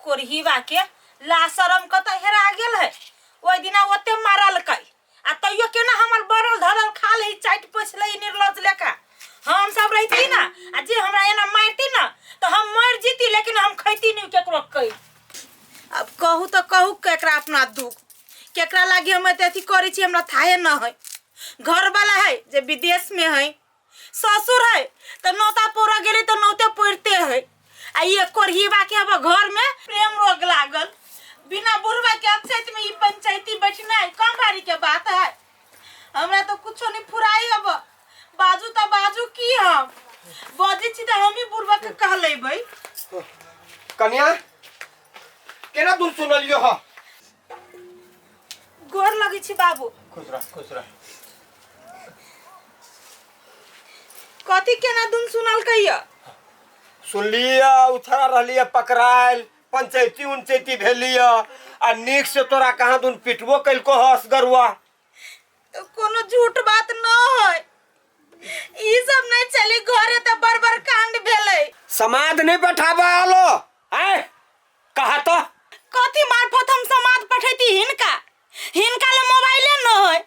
कोरहीवा के लाशरम कतऽ हेरा गेल है। ओहि दिना ओते मारलकै आ तैयो केना हमर बरल धरल खा ले, चाटि पोछि ले निर्लज लेखा। हम सब रहिती ना आ जे हमरा एना मारती ना तो हम मर जीती, लेकिन हम खैती नहीं केकरो कही। अब कहू तो कहू केकरा अपना दुख, केकरा लागी हम एते अथी करै छी, हमरा थाहे न है। घर वाला है जे विदेश में है, ससुर है तो नौता पोरा गेलै तो नौते पड़ते है, आ ये कोरहीबा के अब घर में प्रेम रोग लागल। बिना बुढ़वा के अछैत में ई पंचायती बैठनाइ कम भारी के बात है। हमरा तो कुछो नहीं फुराई। अब बाजू तो बाजू की, हम बजै छी तऽ हमही बुढ़वा के कह लेबै। कन्या केना दूर सुनलियो ह? गोर लगै छी बाबू। खुश रह, खुश रह। कथी केना दुन सुनल कहिया? सुनलिय उछड़ा रहलिय, पकड़ायल पंचायती उंचैती भेलिय आ नीक से तोरा कहाँ दुन पिटबो कैलको ह असगरुआ। तो कोनो झूठ बात न है, ई सब नहीं चली घरे तो बड़ बड़ कांड भेलै। समाद नहीं बैठाबा आलो आय कहा तो कथी मार्फत हम समाद पठैती हिनका? हिनका ले मोबाइले न है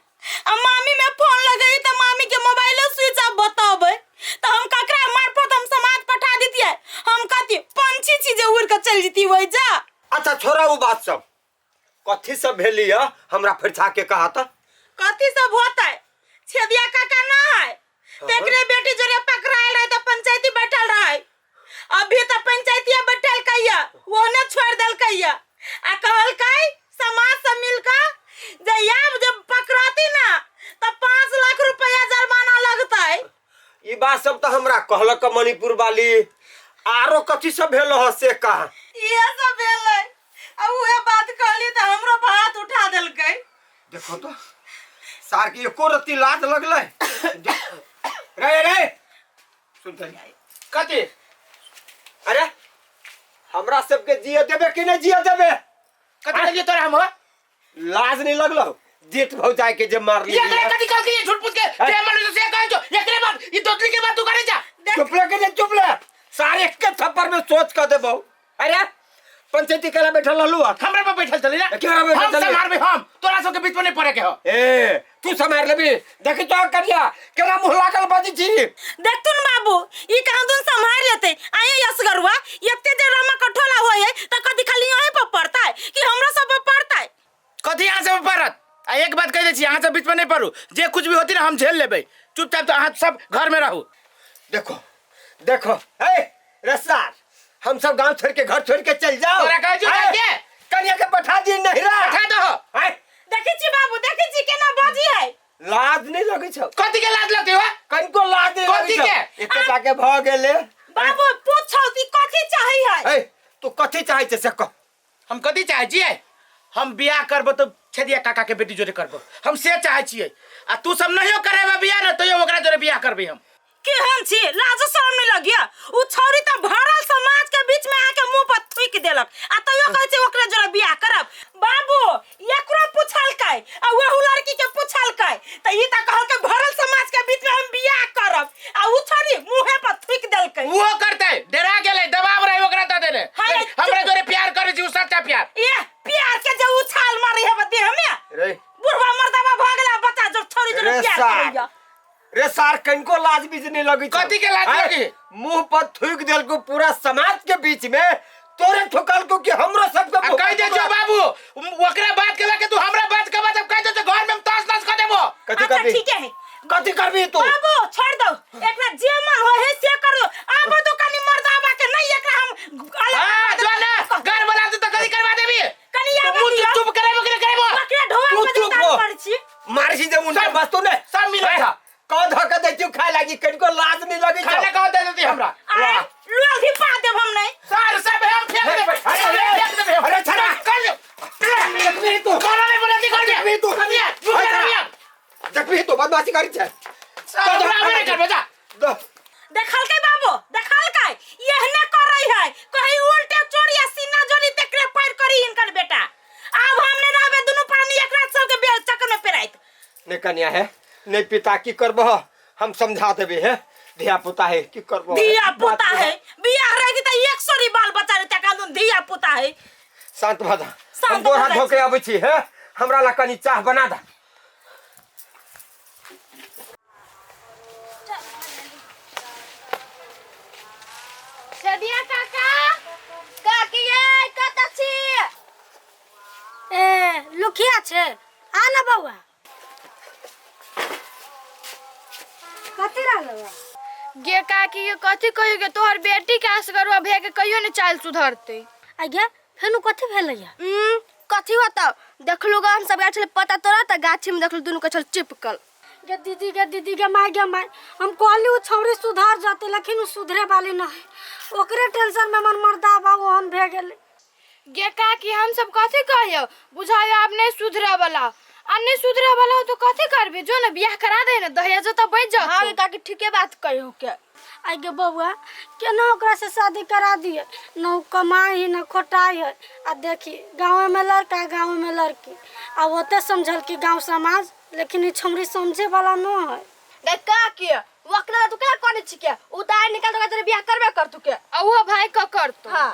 आ मामी में फोन लगई त मामी के मोबाइले स्विच ऑफ बतबै, त हम ककरा मार्फत हम समाद पठा दितियै? हम कथी पंछी छी जे उड़ के चल जती वही जा? अच्छा छोड़ा उ बात सब, कथी सब भेली है हमरा फरिछा के कहा तो। कथी सब होता है, छेदिया काका ना है तेकरे बेटी जोरे पकड़ायल रहे त पंचायती बैठल रहे। अभी त पंचायतिया बैठल कहिया वो ने छोड़ दल कहिया आ कहल कई समाज से मिलकर जे आब जब पकड़ाती ना त 5 लाख रुपया जुर्माना लगतै। ई बात सब तो हमरा कहलक मणिपुर वाली। आरो कथी सब भेल ह से कहा? इहे सब भेलै आ उहे बात कहली त हमरो पर हाथ उठा देलकै। देखो तो सार के एको रत्ती लाज लगलै। रे रे सुन तनी। कथी? अरे हमरा सबके जिए देबे कि नहीं जिए देबे? कथी देलियै तोरा हम? लाज नहीं लगलो जेठ भौजाई के जे मारली? एकरे कथी कहलकै ये झूठ फूस के? जे मन से कहै छौ एकरे बात, ई दोतली के बात तू करै जा। चुप ले के जे चुप ले, सारे एक थप्पड़ में सोच कर देबौ। अरे पंचायती कला बैठल रहलू हन। हमरा पर बैठल चली ना। केकरा पर बैठल हम चली? सम्हारबै, हम तोरा सबके बीच में नहीं पड़े के हो। ए तू सम्हार लेबी? देखी तो करिया केना मुंह लागल बाजी छी। देख तुन बाबू ई कहाँ दुन सम्हार लेते आये यसगरुआ, एते जे रामा कठोला होय है त कथी खाली यहीं पर पड़ता है कि हमरा सब पर पड़ता है? कथी यहाँ सब पड़त? आ एक बात कह दै छी, अहाँ सब बीच में नहीं पड़ू, जे कुछ भी होती ना हम झेल लेबै, चुपचाप तो अहाँ सब घर में रहू। देखो देखो ए रसार, हम सब गांव छोड़ के घर छोड़ के चल जाओ। तोरा कहै छियौ ए, जाके? कनिया के पठा दी नहिरा। पठा दहो। ए, देखै छी बाबू, देखै छी केना बजी है। लाज नहीं लगै छौ? कथी के लाज लगतै हो? कनिको लाज नहीं कथी लगै छौ? के? एते टा के भ गेले। बाबू पूछौ कि कथी चाही है? ए तू कथी चाहै छै से कह। हम कथी चाहै छियै? हम बियाह करबो तो छेदिया काका के बेटी जोरे करबो, हम से चाहै छियै। आ तू सब नहियो करेबे बियाह ने तैयो ओकरा जोरे बियाह करबै हम। केहन छी, लाजो शरम नहीं लगिया? उ छौरी त भरल समाज के बीच में आके मुंह पर थूक देलक आ तैयो कहै छै ओकरे जोरे बियाह करब। बाबू एकरो पुछलकै आ वहु लड़की के पुछलकै त ई त कहलकै भरल समाज के बीच में हम बियाह करब आ उ छौरी मुंहे पर थूक देलकै। उहो करतै, डरा गेलै, दबाव रहे ओकरा दऽ देने। हाय, लेकिन हमरा जोरे प्यार करै छी उ सच्चा प्यार। ए प्यार के जे उछाल मारै हेबे देह में, रे बुढ़वा मर्दावा भऽ गेला बच्चा जो छौरी जोरे रे प्यार सार। करैया। रे सार कनिको लाज बीज नहीं लगी छौ। कथी के लाज आँय, लगी? मुंह पर थूक देलको पूरा समाज के बीच में, तोरे ठोकलको कि हमरो सबके आ मुंह कहि पर दे छौ बाबू ओकरा बात के लके तू हमरा बात के बात कहि दे छौ, घर में हम तहस नहस कऽ देबो। कथी अच्छा करबी? ठीक है। कथी करबी तू? बाबू छोड़ दो, एकरा जे मन होय है से करो। आब तो कनी मर्दावा के नहीं एकरा हम अलग हां कर जो ना घर वाला से तो कथी करवा देबी? कनी तू आब मुंह दियो। चुप करेबो कि नहीं करेबो? ओकरा ढोआ तू पर चुप ताल हो। पर छी। मारै छी जे उनके सब- बस तू ने सब मिलल छा। कह धक्का दै छियौ खाय लागी, कनिको लाज नहीं लगै छौ। खाना कह दे देती हमरा। अरे लोल घिपा देब हम नहीं। सार सब हम फेंक देबै। अरे, अरे, फेंक देबै हम। अरे, छड़ा। कर ले। देखबी तू। कोनो नहीं बोलती कर ले। देखबी तू। कथी है? मुँह अरे, कर छड़ा। लिया। देखबी तू बदमाशी करै छै। सब हमरा आबे नहीं करबे जा। दो। देखलकै बाबू, देखलकै एहने करै है, कहीं उल्टे चोरी आ सीना जोरी तेकरे पैर करी हिनकर बेटा। आब हम नहीं रहबे दुनू प्राणी एकरा सबके बे चक्कर में पेराइत। ने कन्या है ने पिता, की करबह हम समझा देबे है, धिया पुता है की करबह? धिया पुता है, बियाह रह त एक सौ बाल बच्चा रे तका दुन धिया पुता है। शांत भऽ जा। शांत हम गोड़ भऽ हाथ जाइ धो के अबै छी। हे, हमरा ला कनी चाह बना दा। सदिया काका, काकी ये कतऽ छी? ए लुखिया छै, आ ना बौआ। कथी रहल बा? गे काकी के कथी कहियो गे, तोहर बेटी के असगरुआ भे के कहियो ने चाल सुधरते। आ गे फेनु कथी भेलै? कथी होतौ, देखलू ग हम सब गाछ छलै पत्ता तोड़ा त गाछी में देखलू दुनू के छल चिपकल। गे दीदी, गे दीदी, गे माय, गे माय, हम कहली उ छौरी सुधर जते, लेकिन उ सुधरे वाली न है। ओकरे टेंशन में मन मर्दा बा ओहन भे गेलै। गे काकी हम सब कथी कहियो, बुझायो आब नहीं सुधरे वाला। आ नहीं सुधरे वाला हो तो कथी करबी, जो ने बियाह करा दे ने, दहेज तो बच जात। हां काकी ठीके बात कहियो के। आई गे बौआ, केना ओकरा से शादी करा दिए? न उ कमाई है न खोटाई है। आ देखी गाँव में लड़का गाँव में लड़की, आ ओते समझल कि गाँव समाज, लेकिन ई छौरी समझे वाला न है। गे काकी वकला तू केना कोने छिके, उ दाय निकाल तो तोरे बियाह करबे कर तू के, आ वो भाई क कर तू। हां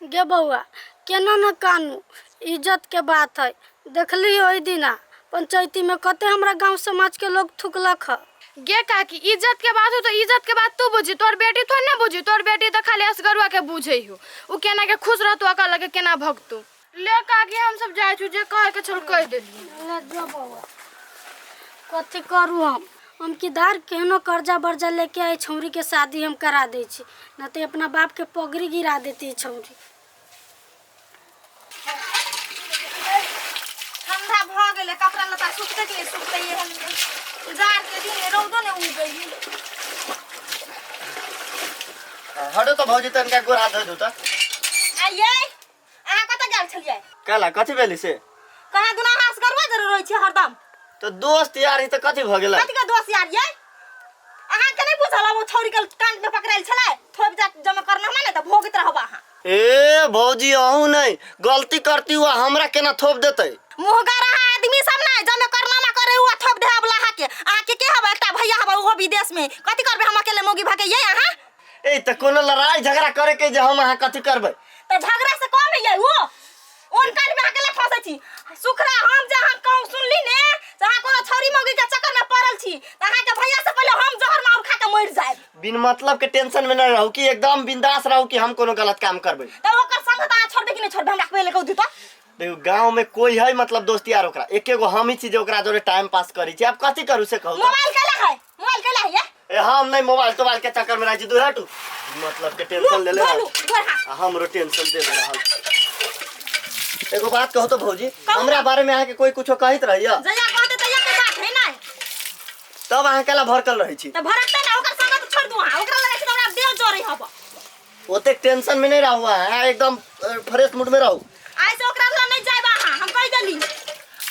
गे बौआ केना न कानू, इज्जत के बात है। देखली ओहि दिना पंचायती में कते हमरा गांव समाज के लोग थुकलक ह। गे काकी इज्जत के बात हो तो इज्जत के बात तू बुझी, तोर बेटी थोड़ी ना बुझी। तोर बेटी तो खाली असगरुआ के बुझे हो, उ केना के खुश रहतू अकल लगे केना भगतू। ले काकी हम सब जाय छु, जे कहे के छल कह देली। ले जो बौआ, कथी करू हम किधर केहनो कर्जा बर्जा लेके आई छौरी के शादी हम करा दै छी, न तो अपना बाप के पगड़ी गिरा देती छौरी। ठंडा भ गेलै, कपड़ा लत्ता सुखतै कि नहि सुखतै? एहन जाड़ के दिन है, रौदो ने उगै है। हटो तो भौजी, तनका गोर हाथ धो दू त। आइये अहाँ कतऽ गेल छलियै? काला कथी भेलै से? कहाँ दुना अहाँ असगरुआ जरूर रहै छी हरदम। तो दोस्त यार ही त कथी भ गेलै? कथी के दोस्त यार ये? अहाँ के नहीं बुझल ओ छौरी के कान में पकड़ायल छलै, थोप जा जमा करना माने त भोगैत रहब अहाँ। ए भौजी अहूँ नहीं गलती करती हुआ हमरा केना थोप देतै? मुहगर अहाँ आदमी सब नहीं जमे करनामा करे हुआ थोप दे हबला अहाँ के। अहाँ के के हब एकटा भैया हब ओहो विदेश में, कथी करबे हम अकेले मौगी भागे ये अहाँ? ए त कोनो लड़ाई झगड़ा करे के जे हम अहाँ कथी करबै? त झगड़ा से कम है ये वो ओन कान में अकेले फंसे छी सुखरा। हम जे अहाँ कहूँ सुनली ने जे अहाँ कोनो छौरी मौगी के चक्कर में पड़ल छी त अहाँ के भैया से पहिले हम जहर मार खा के मर जाएब। बिन मतलब के टेंशन में न रहू कि एकदम बिंदास रहू कि हम कोनो गलत काम करबै। त ओकर संग त अहाँ छोड़बे कि नहीं छोड़बे हमरा पहिले कहू दी त। देखू गांव में कोई है मतलब दोस्त यार ओकरा एके गो हम ही छी जे ओकरा जोरे टाइम पास करै छी। आब कथी करू से कहू त? मोबाइल केला है, मोबाइल केला है ये? ए हम नहीं मोबाइल तोबाइल के चक्कर में रहै छी, दूर हटू। मतलब के टेंशन ले ले धोलू, धोल हाथ। आ हमरो टेंशन दे रहल। एगो बात कहू तो भौजी, हमरा बारे में अहाँ के कोई कुछो कहैत रहैया? जहिया कहते तहिया के बात है ना। तब अहाँ केला भड़कल रहै छी? त भड़कते ना, ओकर संग त छोड़ दू अहाँ, ओकरा लगे छै त हमरा देह जरै हब। ओतेक टेंशन में नहीं रहू अहाँ, एकदम फ्रेश मूड में रहू। आइ से ओकरा लग नहीं जाइब अहाँ, हम कहि देली।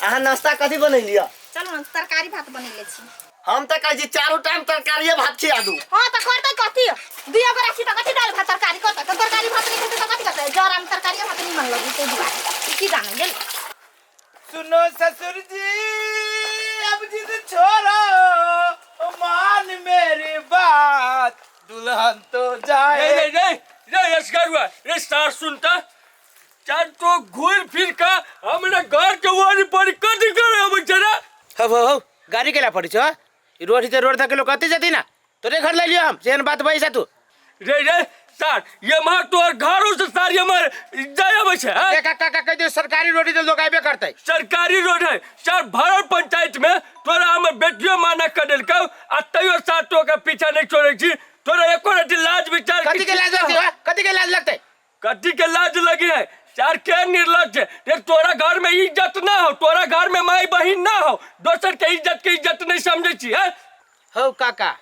अहाँ नाश्ता कथी बनैलियै? चलू हम तरकारी भात बनैले छी। हम त कहै छी चारू टाइम तरकारिये भात खिया दू। हां त करतै कथी? दुइयो गोरा छी त कथी दालि भात तरकारी करतै? त तरकारी भात नहीं खेतै त कथी करतै? जरा में तरकारी भात निमन लगै तै दुआरे। ई की जानै गेल? सुनो ससुर जी अब जिद छोड़ो, मान मेरी बात, दुल्हन तो जाए। नहीं नहीं नहीं नहीं असगरुआ रे सार सुनता चार तो घूर फिर का हमने घर के वारी पर कथी करे हम जरा। हो हो हो गाड़ी केला पड़ी छो? ई रोड से रोड तक के लोग कते जती ना, तोरे घर ले लियो हम सेहन बात बैसा तू। रे रे सार ये मार तोर घरों से सार ये मार जाय आबै छै, हैं? देखा काका कह दियो सरकारी रोड से लोग आबे करतै। सरकारी रोड है सार, भरल पंचायत में तोरा हमर बेटियो माना कर देलकौ आ तैयो सार तो के पीछा नहीं छोड़ै छी। तोरा एको रति लाज विचार कथी के लाज लगतै? कथी के लाज लगतै? कथी के लाज लगी है सार? के निर्लज है रे? तोरा घर में इज्जत ना हो, तोरा घर में माई बहिन ना हो, दोसर के इज्जत नहीं समझै छी, हैं? हौ काका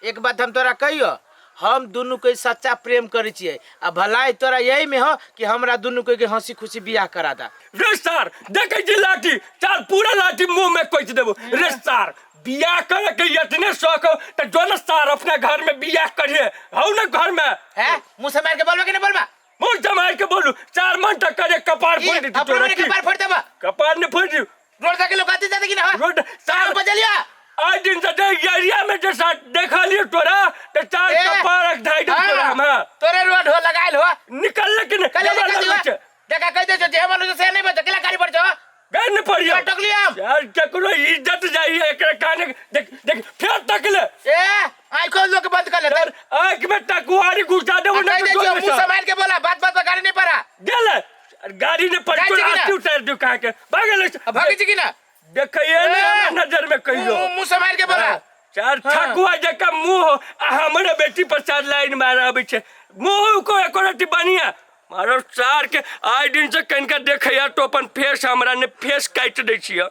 एक बात हम तोरा कहियो, हम दुनू के सच्चा प्रेम करै छियै आ भलाई तोरा यही में हो कि हमरा दुनू के हंसी खुशी बियाह करा दा। रे सार देखै छी लाठी चार पूरा लाठी मुंह में कोचि देबो। रे सार बियाह करे के इतने शौक हो त जो न सार अपना घर में बियाह करिए हौ न घर में। हैं मुंह से मार के बोलबा कि नहीं बोलबा? मुंह से मार के बोलू चार मन तक करे कपार फोड़ दी अपना तोरा मने की। कपार फोड़ देबा। कपार ने फोड़ दी। रोड तक के लोग आते जाते कि ना? रोड सार बजलिया आज दिन से देख एरिया में जे साथ देखा लियो तोरा त चार ए, कपार ढाई दे तोरा हाँ, हम। तोरे रोड हो लगाइल हो निकल लेकिन कल जबर निकल लगै छै। देखा कह दे छो जे मन से नहीं बचो केला गाड़ी पर छो गाड़ी नहीं पड़ियो टोकली हम। यार केकरो इज्जत जाइए एकरा काने देख देख फिर तकले ए आँख खोल लोग बंद कर ले यार आँख में टकुआरी घुसा देबो कह दे छो मुंह संभाल के बोला बात बात पर गाड़ी नहीं पड़ा गेले गाड़ी ने पड़ जाइ छी कि ना? आरती उतार दू कहाँ के भागल अब भागी छी कि ना देखिए ने ए! हमरा नजर में कहियो मुंह मुंह संभाल के बोला चार हाँ। ठकुआ जका मुंह हो, आ हमरे बेटी पर चार लाइन मार अबै छै मुंह को एको रति बढ़िया मारो सार के आइ दिन से कनिका देखैया तो अपन फेस हमरा ने फेस काटि दै छियै।